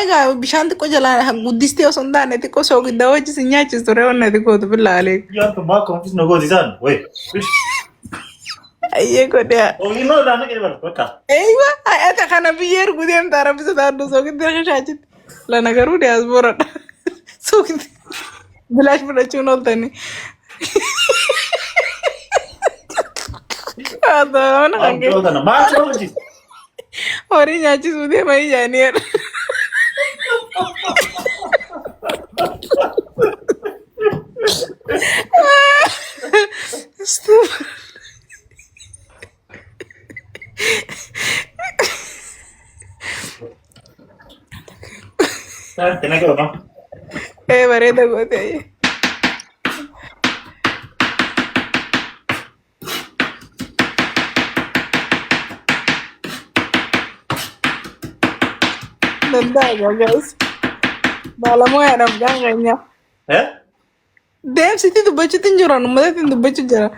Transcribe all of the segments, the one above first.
Egaa bishaan xiqqoo jalaa guddistee osoo hin taane xiqqoo soogiddaa wajji si nyaachistu ree wanna ati gootu billaalee. Guyyaan tun maal konfis na gooti isaan? Wayii. Ayyee godhaa. Oginnoo irraa naqee bara bakka. Eeywa ati kana biyya ergu deemtaa rabbi sodaadhu soogidda shaachitti. Lana garuu diyaasbooradha. Soogidda bilaash fudhachuun ooltanii. Haasawaan kan Abdoo tana maal soogiddi? Horii nyaachisuu deemanii jaaniidha. Tiene que ver, ¿no? Bareeda goote. Danda'a guys. Baalamoyaadhaaf gaanganya. Eh? Deemsitti dubbachuutti hin jiran uummatatti hin dubbachuu jira.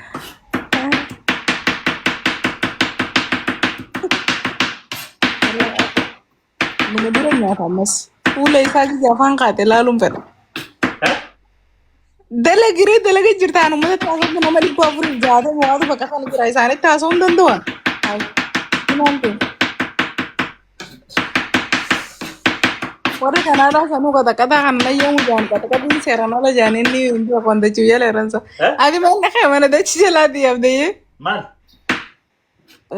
Numa dura nyaata ammas. Fuula isaa gizee afaan kaate ilaaluun fedha. Eh? Dalagiree dalaga jirtaan uummata haasawuu nama 460 waatu bakka kana jira isaanitti haasawuu hin danda'an. Warri Kanaadaa sanuu qaxaqaxaa kan layyamu jaan qaxaqaxiin seeraan ala jaan inni hin beeku wanta jiru jala irransa. Eh? Ati maal dhaqee mana dachi jalaati yaabdeyyee. Maal?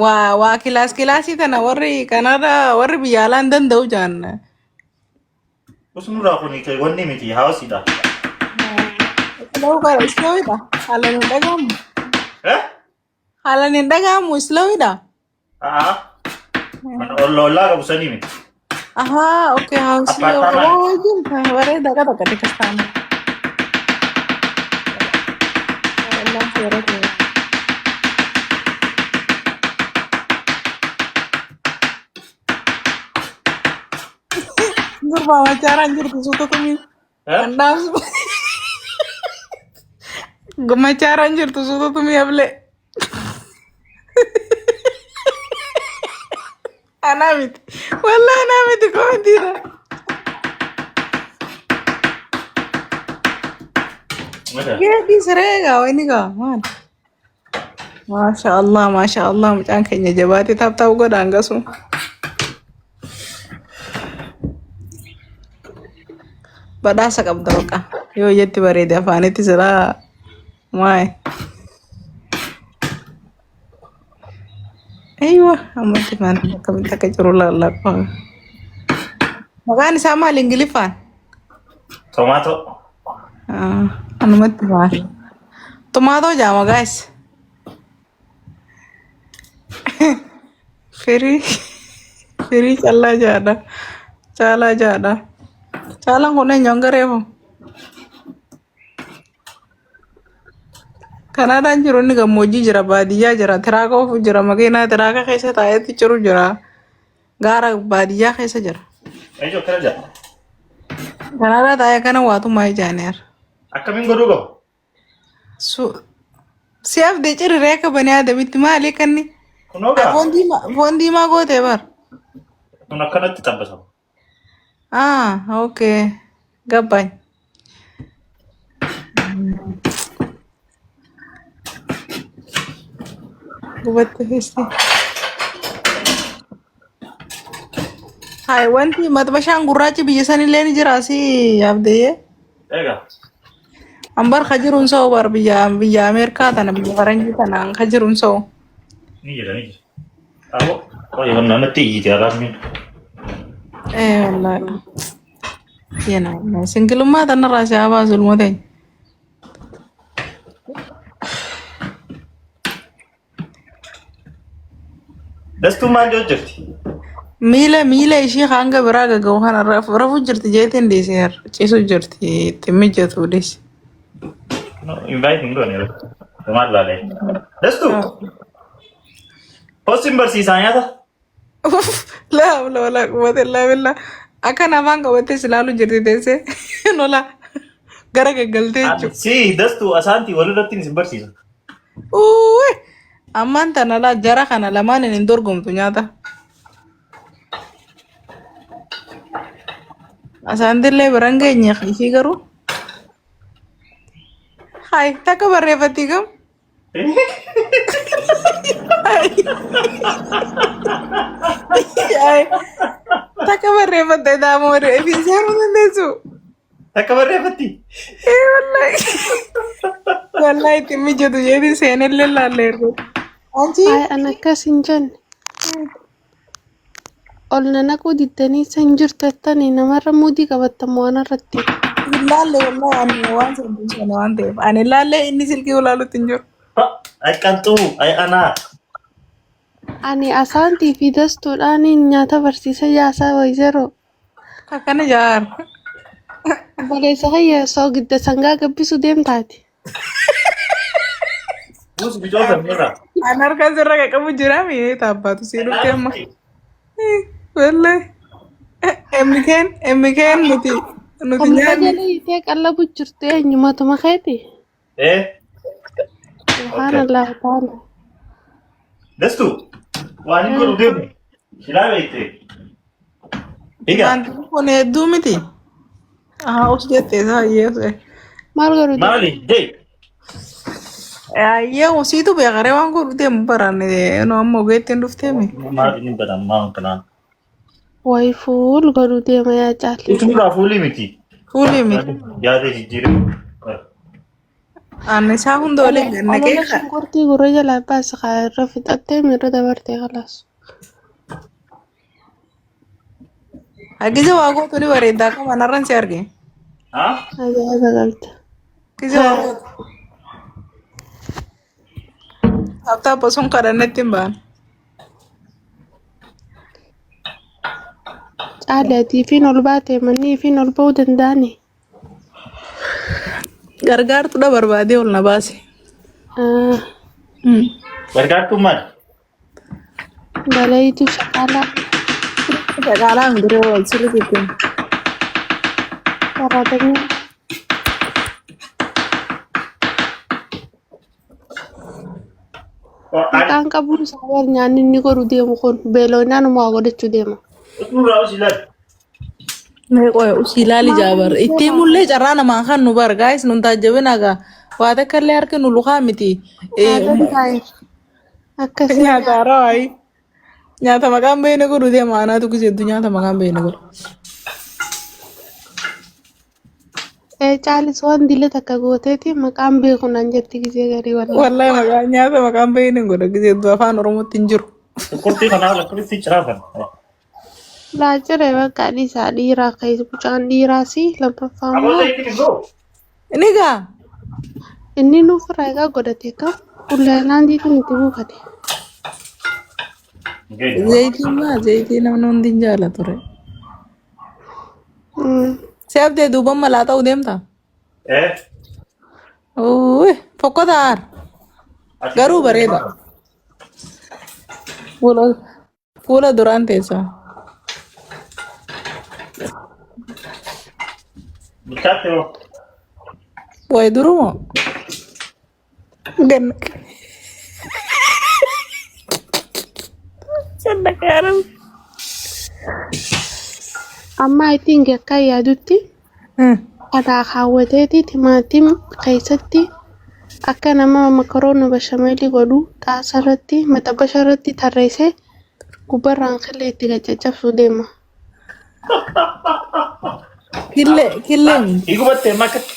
Waa waa kilaas kilaasii tana warri Kanaadaa warri biyya alaa hin danda'u jaan. Usnurraa kuni wanni miti haawasiidha. Slow gara slowidha. Haalaan hin dhaga'amu. Eh? Haalaan hin dhaga'amu slowidha. Haa. Mana ollaa qabu sanii miti. Ahaa, okay, hausii Apartament. wajjin bareeda qaba qaba kastaana. Wallah seera ta'e. Gurbaa machaaraan jirtu suuta tumii. Eh? Kan dhaabsu. Machaaraan jirtu suuta tumii ablee. Anaa miti. Wallah anaa miti koomentiidha. Mata. Geedii siree gaa wayni gaa maal? Maasha Allah maasha Allah mucaan keenya jabaatee taap taap godhaan gasu. Badhaasa qabda baqa. Yoo jetti bareede afaanitti silaa maay. Aywa ammatti maan akkamitti akka jiru laallaa qofa. Maqaan isaa maal Ingiliffaan? Tomato. Ah, anumatti maal? Tomaatoo jaama guys. Firii firii callaa jaadha. Caalaa jaadha. Caalaan kun eenyu hanga reefu? Kanaadaan jiru inni gammoojjii jira baadiyyaa jira tiraaka oofu jira makiinaa tiraaka keessa taa'eetti ciru jira gaara baadiyyaa keessa jira. Ejoo akkana jedha. Kanaadaa taa'ee akkana waatumaa ijaaneera. Akkamiin godhuu qaba? Si abdee ciriree akka banii aadamitti maali kanni? Kunoo gaa. Foon diimaa gootee bar. Kun akkanatti xabbasama. Ah, okay. Gabbaany. Gubatte keessi. Hai, wanti maxbashaan gurraachi biyya sanillee ni jira si abdeeyye. Egaa. Ambar ka jiruun sa'u bar biyya biyya Ameerikaa tana biyya faranjii tana ka jiruun sa'u. Ni jira ni jira. Aboo. Qoy namatti iyyite alaammiin. Eh wallahi. Yana wallahi. Singilummaa tanarraa si haa baasu ilmoo teenya. Dastuun maal jedhu jirti? Miila miila ishii hanga biraa gaga'u kana rafu jirti jeetiin dhiise ciisu jirti itti mijatu dhiise. No, invite hin goone. Maal laalee? Dastuu! Hoostiin barsiisaa nyaata? Laa hawla walaa quwwata illaa billah. Akkan afaan qabattee si ilaalu jirti teessee lola gara gaggaltee jechuudha. Si dastuu asaantii walirratti isin barsiisa. Uuwe ammaan tana laa jara kana lamaan hin dorgomtu nyaata. Asaantillee biran geenye ishii garuu. Hai takka barreeffatti gam. Hai takka barreeffatte daamoo fi seeruu dandeessu. Takka barreeffatti. Ee wallahi. Wallahi itti mijatu jeeti seenellee laalleerru. Anchi Ay, an akkas hin jenne. Ol na naquu diddanii san jirtattanii namarra muudii qabattan moo anarratti? Hin laalle wallahi ani waan san bulchane waan ta'eef. Ani laalle inni silkii ulaalutti hin jiru. Ay qanxuu ay anaa. Ani asaantii fi dastuudhaan nyaata barsiisa yaasaa wayzeroo. Akkana jaar. Obboleessa kiyya soogidda sangaa gabbisuu deemtaati. Buusi bicoota irraa. An harka sirra qaqqabu jira mi taabbaatu sii dhufte amma. Wallahi. MKN MKN nuti nuti Kan muka nyaanne. jala hiitee qallabu jirtu eenyu matuma keeti? Eh. Subhaanallah ta'ala. Dastu waan hin godhu deemu. Silaa beekte. Egaa Wanti kun hedduu miti. Haa us jettee isaa hayyee. Maal godhu deemu? Maali jee. Hayyee usiitu beekaree waan godhu deemu baranne nu amma ogeettiin dhufteemi. Maali ni badan maal kanaan. Wayi fuul godhu deema yaa caalle. Utuudhaa fuulii miti. Fuulii miti. Yaada jijjiirame. Ani isaa hunda waliin gannaqee Olola shunkurtii gurra jalaa baasi kaa irra fixattee irra dabartee kalaas. Hagize waa gootu ni bareeddaa akka manarran si arge. Haa? Ajaa'iba galta. Gize waa gootu. Taaptaap osoo hin kadhannetti hin ba'an. Caale ati ifiin ol baate manni ifiin ol ba'uu danda'ani. Gargaartuudha barbaadee ol na baase. Ah, Gargaartuun maali? Balayitu shaqaalaa Shaqaalaan biroo wal sirriitti. saraatamii maqaan qabuun isaa wal nyaanni inni godhu deemu kun beeloonaan waa godhachuu deema. Utuudhaa usii laali. Mee qoy usii ilaali jaabar. Ittiin mullee carraa namaan kan nu bar gaayis nun taajjabin haga waa takka illee harki nu lukaa miti. Aadan taa'eera. Akkasii Nyaata haaraa waayii. Nyaata maqaan beekne godhu deema anaatu giseettu nyaata maqaan beekne godhu. Ee caalis waan dila takka gooteeti maqaan beeku naan jetti gisee garii wallahi. Wallahi maqaan nyaata maqaan beekne godha giseettu afaan Oromootti hin jiru. Shunkurtii kanaa lakkoofsi ciraafan. Laa cire bakka dhiisaa dhiiraa ka'e mucaan dhiiraasi lammaffaa Aboo immoo zayitiin hin ga'u. Ni gaa inni nuuf irraa egaa godhate kam ullaalaandiitiin itti buufate. Zayitiin maa zayitii namni hundi hin jaalatu re. Si abdee duuban malaa ta'uu deemta. Eh. Uuy fokkota aar garuu bareeda. Fuula fuula duraan teessa. Bilchaatte hoo? Wayi durumoo? Ganna. Ganna kaaram. Amma I think akka yaadutti karaa kaawwateeti timaatim keessatti akka nama makaroona bashameelii godhu xaasa irratti maxabasha irratti tarreessee gubbarraan killee itti gacaccabsuu deema. Killee killee. Hiigubatte amma akkatti.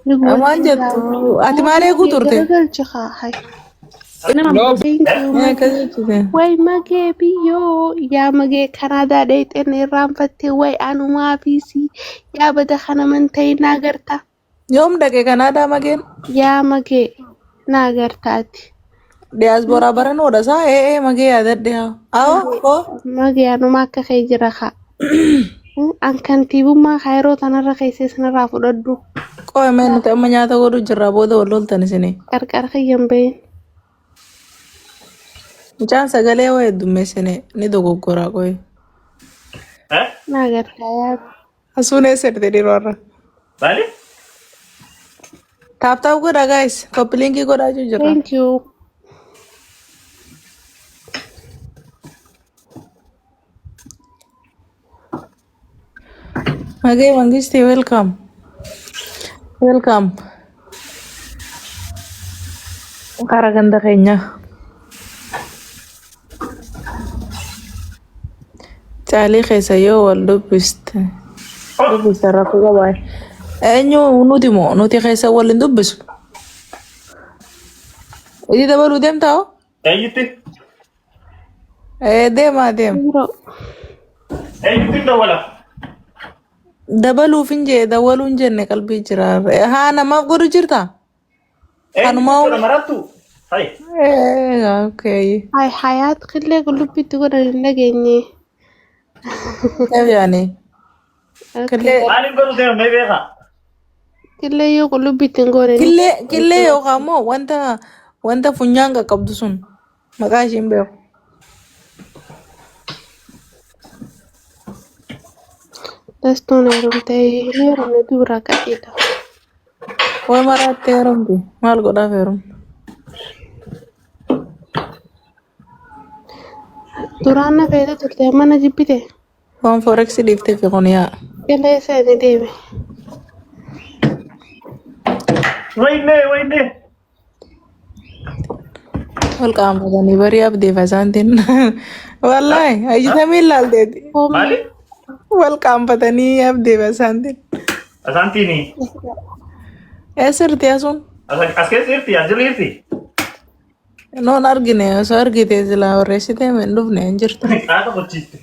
Ni Waan gubattee jettu ati maal eeguu turte? garagalcha haa hay. Thank you. Akkas jechuudha. Way magee biyyoo yaa magee Kanaadaa dheexeen irraanfattee way anumaa fiisii yaa bada kana manta'e naa garta Yoom dhaqe Kanaadaa mageen? yaa magee naa gartaati. Diyaasbooraa baranoodha isaa ee ee magee yaadadhe haa. Awwa koo Magee anuma akka kee jira kaa. An kantiibummaa kaayiroo tanarra keessee sanarraa fudhadhu qo'e mee nuti amma nyaata godhu jirra booda wal loltan isinii. qarqara kiyyan bahin. Mucaan sagalee waa heddummeessine ni dogoggoraa qo'e. Eh? Naa gartaa yaa Asuun eessa ergite dhiiroo har'a? Maali? Taap taap godhaa guys. Copy linkii godhaa jiru jirra. Thank you. Magee Mangistii welcome. Welcome. Karaa ganda keenyaa. Caalii keessa yoo wal dubbiste dubbiste rakkoo qabaa. Eenyu nuti moo nuti keessa wal hin dubbisu. Itti dabaluu deemtaa hoo? Eenyutti? Ee deemaa deema. Yeroo Eenyutti dawwala? Dabaluuf hin jee dawaluu hin jenne qalbii jira. Haa namaaf godhu jirtaa? Eenyutti Kanumaa godha marattu? Hai. Ee okay. Hay hayaat qillee qullubbiitti godhan hin dhageenye. Yaani Okay. killee Maaliif godhu deema mee beekaa? Qillee yoo qullubbiitti hin goone ni killee killee yookaan immoo wanta wanta funyaan qaqqabdu sun maqaa ishii hin beeku. Dastuun heerumtee hin heerumne dubra qaxiidha. Way maraattee heerumti maal godhaaf heerumti? Duraan na feete turte amma na jibbite. Waan forex dhiiftee fi kun yaa. Qilee seeni deeme. Wayne wayne. Wal qaamfatanii barii abdeef asaantiin. Wallaahi ajjitamii ilaalteeti. Maali? Wal qaamfatanii abdeef asaantiin. Asaantiini. Eessa jirti asuun? As keessa jirti as jala jirti. Noon argine osoo argite silaa barreessitee hin dhufne hin jirtu. Qaata qochiiste.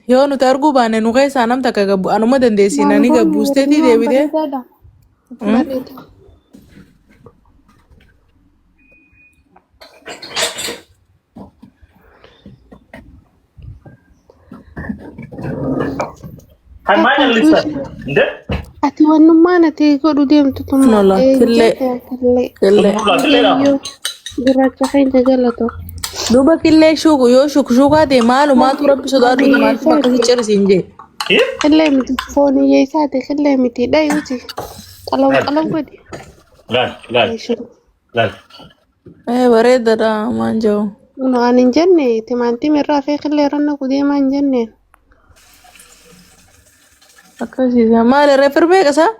Yoo nuti arguu baanne nu keessaa nam takka gabbu anuma dandeessinanii gabbuusteetii deebitee. Bareedaadha. Bareeda. Kan maal callistan? Inde? Ati wannummaan ati godhu deemtu tun Nola, killee. killee. Killee. Xumurraa killeedha. Yoo gurraacha keenya galatu. Duuba killee shuku yoo shukshukaa ta'e maalumaatu rabbi sodaadhu maaltu bakka si cirisiin jee. Eh? Killee miti foon hiyyeessaati killee miti dhayuuti. Qalaw qalaw godhi. Laal laal laal. Ee bareedaadha maan jiru. No ani hin jenne timaantima irraa fi killee irra naqu deemaa hin jenneen. Akkasiisa maali reefir meeqa isaa?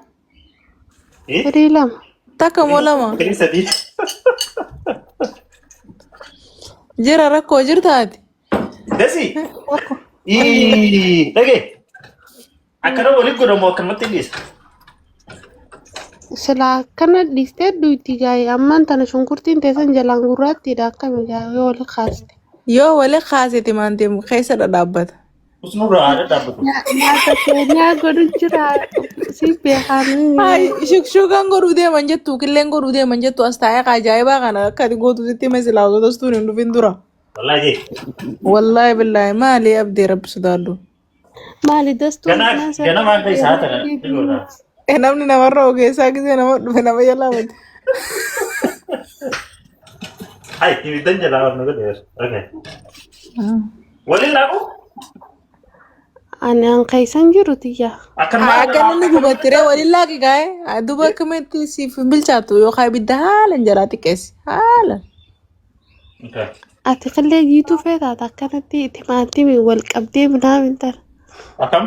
Eh? Firii lama. Takka moo lama? Firii sadii. Jira rakkoo jirtaati. Dasi. Ii dhagee. Akkana waliin godhamu akkanumatti hin dhiisa. Silaa akkana dhiistee duuti gaa'e ammaan tana shunkurtiin teessan jalaan gurraattiidha akkami gaa'e yoo wal kaaste. Yoo wali kaase timaantiin keessa dhadhaabbata. Usnurraa haadha dhaabbatu. Nyaata keenyaa godhu jira si beekan. Hayi shukshukaan godhuu deeman jettu killeen godhuu deeman jettu as taa'ee ajaa'ibaa kana akka ati gootu sitti hime silaa osoo tastuun hin dhufin dura. Wallaahi jee. Wallaahi billaahi maali abdii rabbi sodaadhu. Maali dastuun Ganaa ganamaan ta'e isaa tana dhigoodha. Eh, namni namarra ogeessaa gisee nama dhufe nama jalaa bate. Hai, ibiddan jalaa waan nu godheera. Okay. Waliin laaqu? Ani an keessan jiru tiyya. Akkanumaa Akka inni gubattiree waliin laaqi kaa'e duuba akkamitti siif hin bilchaatu yookaan ibidda haalan jalaa xiqqeessi haalan. Okay. Ati qillee jiituu feetaata akkanatti timaatimii wal qabdee minaamin tana. Akkam?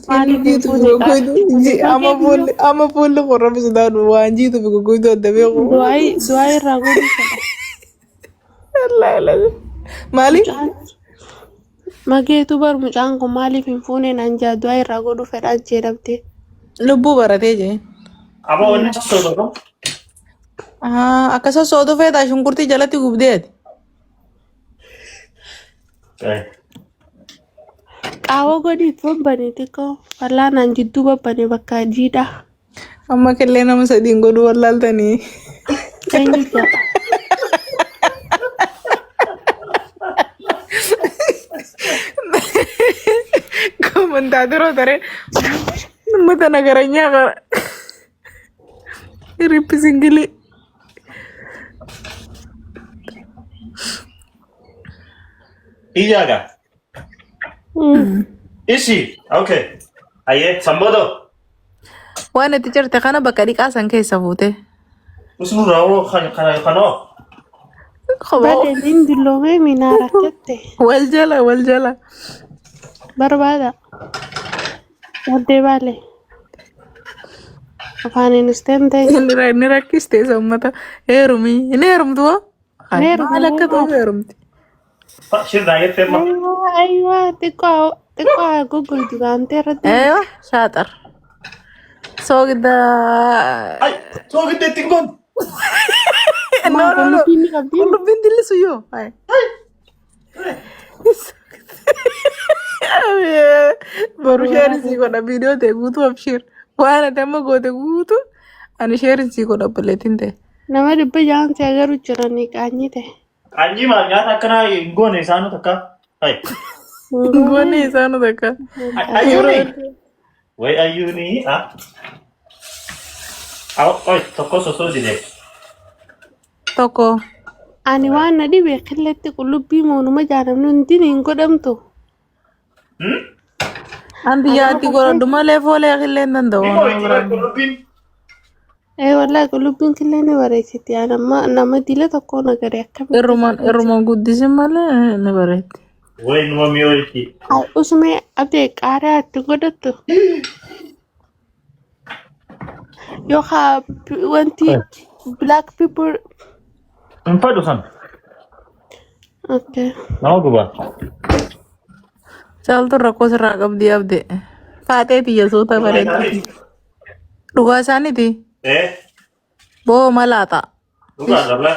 Maaliif hin Jiitu fi fuune goggoitu amma fuulli amma fuulli qorra sodaadhu waan jiitu fi goggoitu adda beeku. Du'aa du'aa irraa godhuu fedha. Wallaahi Maali? Mucaan mageetu bar mucaan kun maaliif hin fuune naan jaa du'aa irraa godhuu fedhaan jedhamte. Lubbuu baratee jee. Aboo wanni sossootu tokko. Akka sossootu feetaa shunkurtii jalatti gubdeeti. Qaawwa godhiit babbane xiqqoo fal'aanaan jidduu babbane bakka jiidhaa. Amma killee nama sadiin godhuu wallaaltanii. Eenyu jaa? Komentaatiroo taree uummata nagaranyaa kana. Rippi singilii. Iyyaadha. Ishi. Okay. Ayyee samboodoo. Waan itti jirte kana bakka dhiqaa san keessa fuute. Usnurraa hoo kan kanoo. Kophaa Badeen hin dulloomee minaa rakkatte. wal jala wal jala. Barbaada. Addee baale. Afaaniin isteen ta'e. Inni rakkiste isa uummata heerumii. Inni heerumtu hoo? Ni heeruma, Maal akka ta'u heerumti. Shirraa jettee amma. Ayiwaa ayiwaa xiqqoo xiqqoo goggogdu gaantee irratti. Eeyo shaaxar. Soogidda. Ay, soogidda ittiin goon. No, no, no. Qullubbii ni qabdi. Qullubbiin dillisu yoo. Boru sheerin sii godha viidiyoo ta'e guutuu abshiir. Waan ati amma goote guutuu ani sheerin sii godha obboleettiin ta'e. Nama 600 si agaru jiranii qaanyii ta'e. Qaanyii maal nyaata akkanaa hin goone isaanuu takka. Ay, Goone isaanu takka. ayyuuni. Way ayyuuni. Ah. Aw, oy, tokko sosoo dide. Tokko. Ani waan na dhibe qilletti qullubbii moonuma jaalamni hundi hin godhamtu. Hmm? Anti yaatti godhadhu malee foolee qillee hin danda'u. Ni moo'iti bar qullubbiin. Ee wallaahi qullubbiin killee ni bareechiti. Ani amma nama dila tokko na gare akkamitti. Irrumaan irrumaan guddisin malee ni bareetti. Way numa mi'ooyti. Usumee abdee qaaraa itti godhattu. Yookaan wanti black people. Hin fadhu san. Okay. Nama gubaa. Caaltuun rakkoo sirraa qabdi abde. Faaxee tiyya suuta bareedu. Dhugaa isaaniiti. Eh, Boo malaaxa. dhugaa dhala.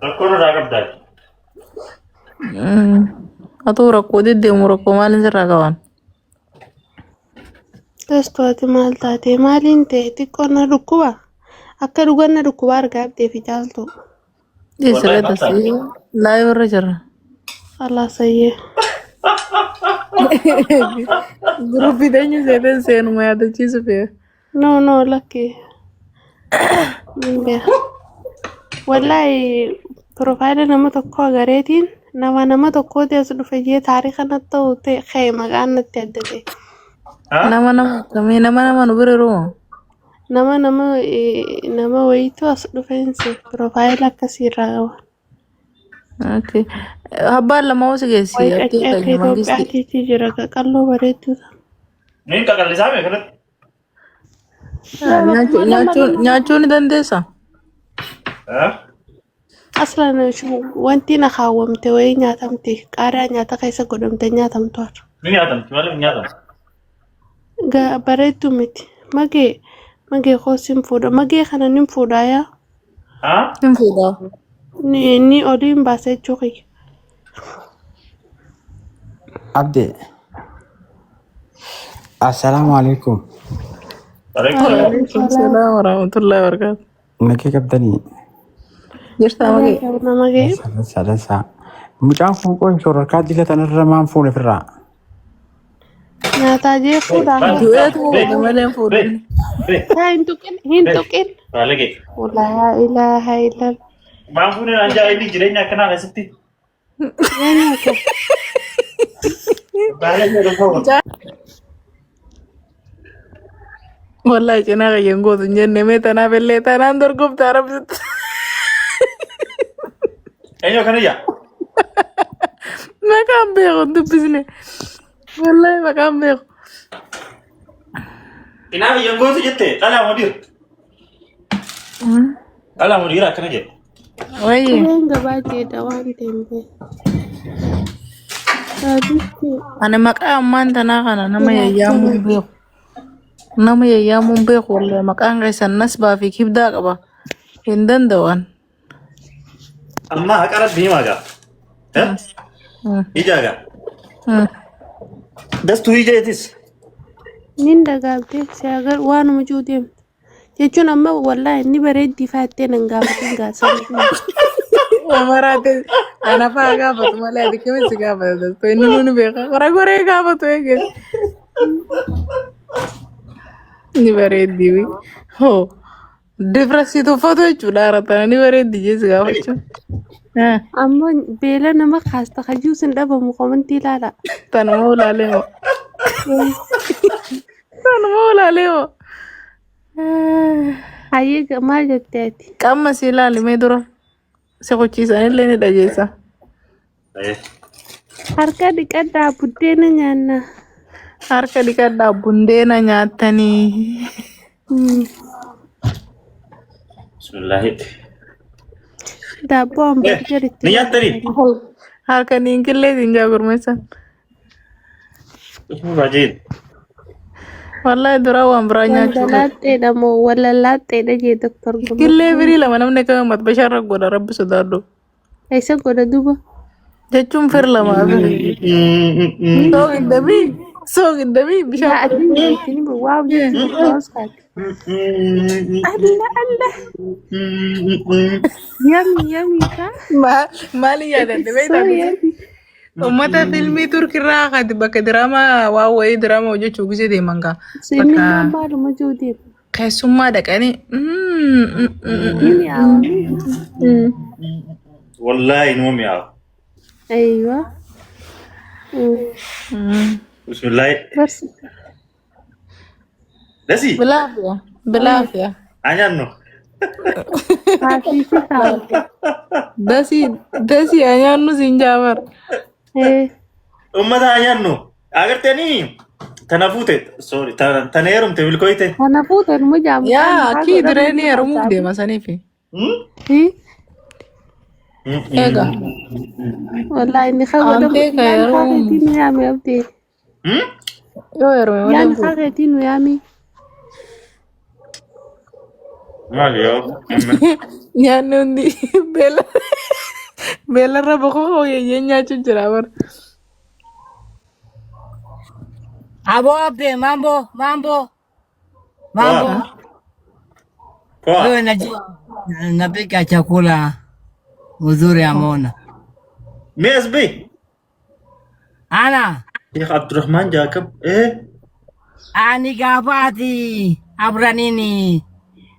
Rakkoo irraa qabdaa. Atuu rakkoo deddeemu rakkoo maaliin sirraa qaban? Testooti maal taate maaliin ta'e xiqqoo na dhukkuba akka dhugan na dhukkuba argaa abdee fi caaltu. Dhiisiree tasii live irra jira. Alaasayyee. Guruppii teenyu seeteen seenuma yaadachiisu fee. No no lakki. Hin beeku. Wallaahi piroofaayila nama tokkoo agareetiin nama nama tokkooti as dhufe jee taarika natti ta'u ta'e ka'e maqaan natti adda ta'e. Nama nama akkamii nama nama nu bira jiru. Nama nama nama wayiitu as dhufeense piroofaayila akkasii irraa qaba. Okay. Abbaan lama hoo si geessi. Wayi Abdii qaccee akka keenya mangisti. Itoophiyaatiitti jira qaqalloo bareedduu ta'a. Ni qaqallisaa mee kanatti? Nyaachuu nyaachuu nyaachuu ni dandeessaa? Aslan wanti na kaawwamte wayii nyaatamti qaaraa nyaata keessa godhamte nyaatamtu har'a. Ni nyaatamti maaliif hin nyaatamtu? Bareedduu miti. Magee magee koo sin fuudha. Magee kana nin fuudhaa yaa. Hin fuudhaa. Ni olii hin baasa jechuu kiyya. Abde. Assalaamu alaikum. Waalaikum salaam warahmatullahi wabarakatuh. Nagee qabdanii. Jirtaa magee? Qabna magee. Dansa dansa. Mucaan kun qoon shororkaa dila tanarra maan fuune ofirraa. Nyaataa jee fuudhaa. Du'eetu fuudhe malee hin fuudhin. Haa hin tuqin hin tuqin. Baalagee. Laa ilaaha illallah. Maan fuunee naan jaa inni jireenya akkanaa keessatti. Nyaata. Baalagee dhugaa. Wallahi cinaa kiyya hin gootu hin jenne mee tanaaf illee tanaan dorgomta arabsitti. Eenyu akkana ijaa? Maqaan beeku hin dubbisne. Wallahi maqaan beeku. Cinaa kiyya hin gootu jette dhalaa moo dhiira? Dhalaa moo dhiira akkana jedhe? Wayyi. Qubeen gabaa jedha waan ta'eef. Saaditti Ani maqaa ammaan tanaa kana nama yayyaamuu hin beeku. Nama yayyaamuu hin beeku wallahi maqaan keessan nasbaa fi kibdaa qaba. Hin danda'u an. Amma haqa rabbi himaa gaa. Ijaa gaa. Dastuu ija eetis. nin dagaagdee si agar waanuma jiru deemte. Jechuun amma wallaahi inni bareeddii faattee nan gaafatin gaasanii. Maraate ana fa'aa gaafatu malee ati kamiin si gaafata dastuu inni nuuni beeka. Qora goree gaafatu eegale. Ni bareeddii. Hoo. Difra si tuffatu jechuudha haratana ni bareeddi jee si gaafachuu. Amma beela nama kaasta kajuu sin dhabamu komantii ilaala. Tanuma ulaalee moo. Tanuma ulaalee moo. Hayyee maal jettee ati? Qaama si ilaali mee dura. Si qochiisanillee ni dhageessa. Harka dhiqadhaa buddeena nyaanna. Harka dhiqadhaa bundeena nyaattanii. Bismillaahi. Daabboo hamburger itti Ni nyaattanii? Harka niinkillee siin jaa gurmeessan. Rajiin. Wallahi duraa waan biraa nyaachuu fedha. Wallalaxxeedha moo wallalaxxeedha jee Doktor Killee Gammachuu. firii lama namni akkami matbashaarra godha rabbi sodaadhu. Eessa godha duuba? Jechuun fir lamaa fi. Sooqiddamii sooqiddamii Yaa bishaan ati beektini waaw jechuun waas kaati. Allah Allah. Yummy yummy ka. Maali yaadadhe It's beektaa so gisee? yummy. Uummata fiilmii Turkirraa kan bakka diraamaa waan wayii diraamaa hojjechuu gisee deeman gaa. Inni Bakka maaluma jiru deema. keessummaa dhaqanii Ni mi'aawa. Wallaahi inuma mi'aawa. Aywa. Bismillaahi. Barsi. Dasi. Bilaafiya bilaafiya. Anyaannu. Haafii fi taa'u. Dasii dasii anyaannu siin jaafar. Eh. Uummata anyaannu. Agartanii tana fuute sorry tana heerumte milkooyte. Kana fuutan mujaa mucaan Yaa isaa akii godhamu direeni ni heerumuuf haasa'u. deema saniifi. Eega. Wallahi inni kan godhamu Aantee ka yaani kaa heerumu keetii nu yaami abdee. yoo heerume malee Yaani hin kaa fuudhu. keetii nu yaami. Maali yoo? Nyaanni hundi beela beelarra boqoo hooyyee nyaachuu jira bara. Abo Abde, mambo, mambo, mambo. Poa. Poa. Wewe najua napika chakula mzuri amona. Mee as bahi. Ana Sheekh Abdurrahman Jaakab. Eh. ani gaafati abranini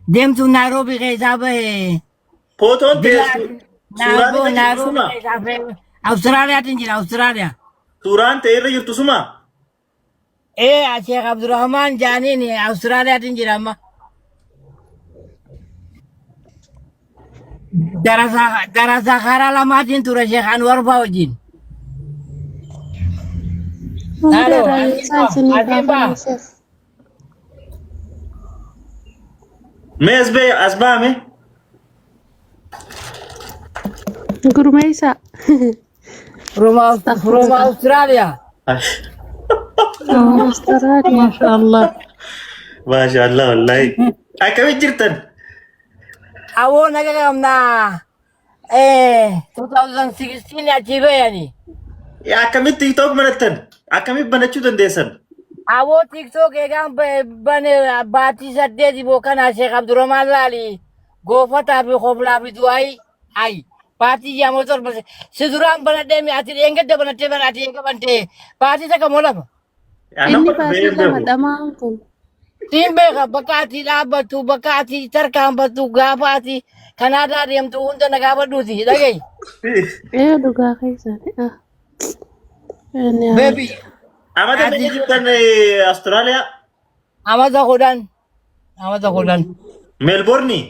deemtu Nairobi keessaa bahe. Pootoon Bila ta'e suuraan Nairobi irra jirtu Nairobi suma. keessaa bahe. Australiaatiin jira Australia. Suuraan ta'e irra jirtu suma. Ee Sheekh Abdurrahman jaaniin Australiaatiin jira amma. Darasa darasa karaa lamaatiin ture Sheekh Anwar faa wajjin. Hunda Halo, raayyaa Asimba, isinii Asimba. kaafamu seef. Mee as bahi as baame. Gurmeessaa. From, from Astaghfirullah. Australia. Australia. Maashaallah. Maashaallah wallaahi. Akkamitti jirtan? Awoo naga qabna. 2016 achi bayani. Akkamitti TikTok banattan? Akkamitti banachuu dandeessan? Awoo TikTok eegaan bane baatii 8 bookana Sheekh Abdurrahman laali. Goofataa fi hoblaa fi du'aayi. Ay baatii yaamoo 7 si duraan banadhee mi ati dheengadda banattee bana ati eega bantee baatii takka moo lama. Inni baatii lama dhamaan kun. Siin beeka bakka ati dhaabbattu bakka ati tarkaanfattu gaafa ati Kanaadaa deemtu hunda na gaafadhuuti dhaga'i. Ee dhugaa keessani. Ah. Inni Beebi Amata ati meeqa jirtan Austraaliyaa? amata 10 amata 10. Meelboorni?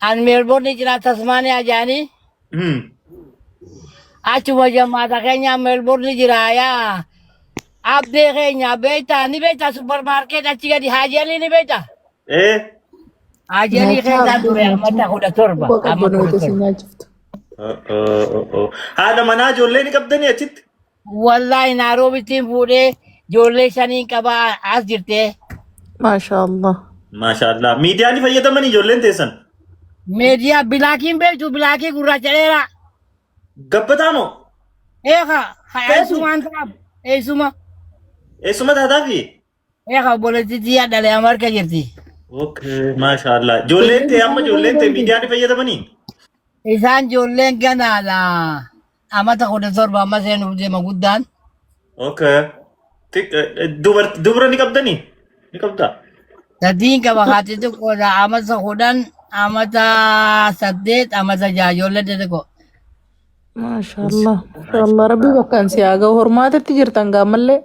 An Meelboorni jira Tasmaaniyaa jedhanii achuma jammaata keenya Meelboorni jira yaa abdee keenya beektaa ni beektaa supparmaarkeet achi gadi haajalii ni beektaa. Eh. Haajalii Nyaachaa keessaan abdee ture nyaachaa. amata 17 Quba amma kudha qabbanoote si torba. nyaachiftu. Haadha manaa ijoollee ni qabdanii achitti? Wallaahi Naaroobitti fuudhee ijoollee shaniin qabaa as jirtee. Maashaallah. Maashaallah. Miidiyaa ni fayyadamanii ijoolleen teessan? Meediyaa bilaakiin beektu bilaakii gurraacha dheeraa. Gabbataa moo? Eeka Beeku. eessumaan ta'a eessuma. Eessuma taataafi? Eeka obboleettii tiyyaa dhalee amarka jirti. Okay, maashaallah. Ijoolleen tee amma ijoolleen tee miidiyaa ni fayyadamanii? Isaan ijoolleen ganaadha. Amata 17 amma seenuuf deema guddaan. Okay. Dubara ni qabdanii? Ni qabdaa? Sadiin qaba haati xiqqoodha. Amata 10, amata 8, amata 6 ijoollee xixiqqoo. Maashaallah. Maashaallah. Rabbi bakkaan si haa ga'u. Hormaatatti jirtan gaammallee.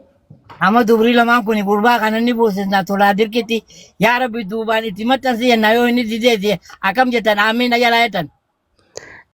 Amma dubrii lamaan kun gurbaa kana inni buusisna tolaa dirqitti yaa rabbi duubaan itti maxxansi jennaa yoo inni dideeti akkam jettan aamiin na jalaa jettan.